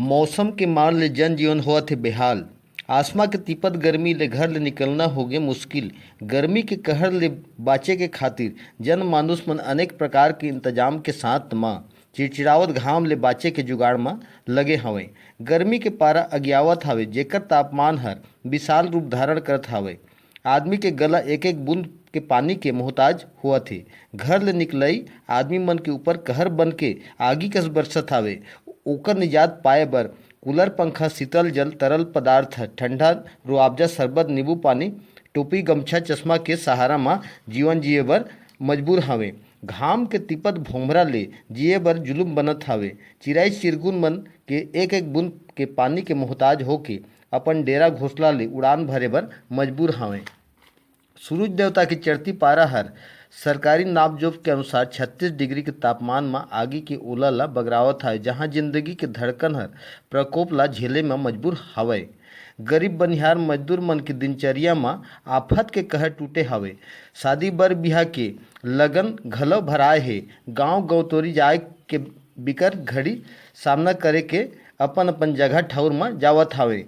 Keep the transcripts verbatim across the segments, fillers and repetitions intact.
मौसम के मार ले जनजीवन होवत हे बेहाल। आसमा के तिपत गर्मी ले घर ले निकलना होगे मुश्किल। गर्मी के कहर ले बाचे के खातिर जनमानुस मन अनेक प्रकार के इंतजाम के साथ म चिड़चिड़ावत घाम ले बाचे के जुगाड़ म लगे हवय। गर्मी के पारा अगियावत हवे, जेकर तापमान हर विशाल रूप धारण करत हवे। आदमी के गला एक एक बूंद के पानी के मोहताज होवत हे। घर ले निकलई आदमी मन के ऊपर कहर बन के आगी कस बरसत हवे। ओकर निजात पाए बर कूलर, पंखा, शीतल जल, तरल पदार्थ, ठंडा रुआबजा, शरबत, नींबू पानी, टोपी, गमछा, चश्मा के सहारा म जीवन जिए बर मजबूर हवे। घाम के तिपत भोंभरा ले जिए बर जुलुम बनत हवे। चिराई चिरगुन मन के एक एक बूंद के पानी के मोहताज होके अपन डेरा घोंसला ले उड़ान भरे बर मजबूर हवे। सूरज देवता के चढ़ती पारा हर सरकारी नापजोख के अनुसार छत्तीस डिग्री के तापमान म आगी के ओला ल बगरावत हवे, जहां जिंदगी के धड़कन हर प्रकोप ल झेले म मजबूर हवय। गरीब बनिहार मजदूर मन के दिनचर्या म आफत के कहर टूटे हवे। शादी बर बिहा के लगन घलो भराए हे। गांव गौतोरी जाए के बिकर घड़ी सामना करे के अपन अपन जगह ठौर म जावत हवे।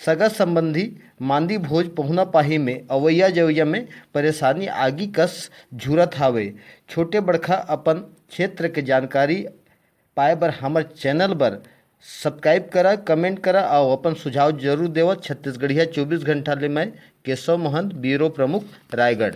सगा संबंधी, मांदी भोज, पहुना पाही में अवैया जवैया में परेशानी आगी कस झुरत हावे। छोटे बड़खा अपन क्षेत्र के जानकारी पाए बर हमर चैनल बर सब्सक्राइब करा, कमेंट करा अउ अपन सुझाव जरूर देवा। छत्तीसगढ़िया चौबीस घंटा ले मैं केशव महंत, ब्यूरो प्रमुख, रायगढ़।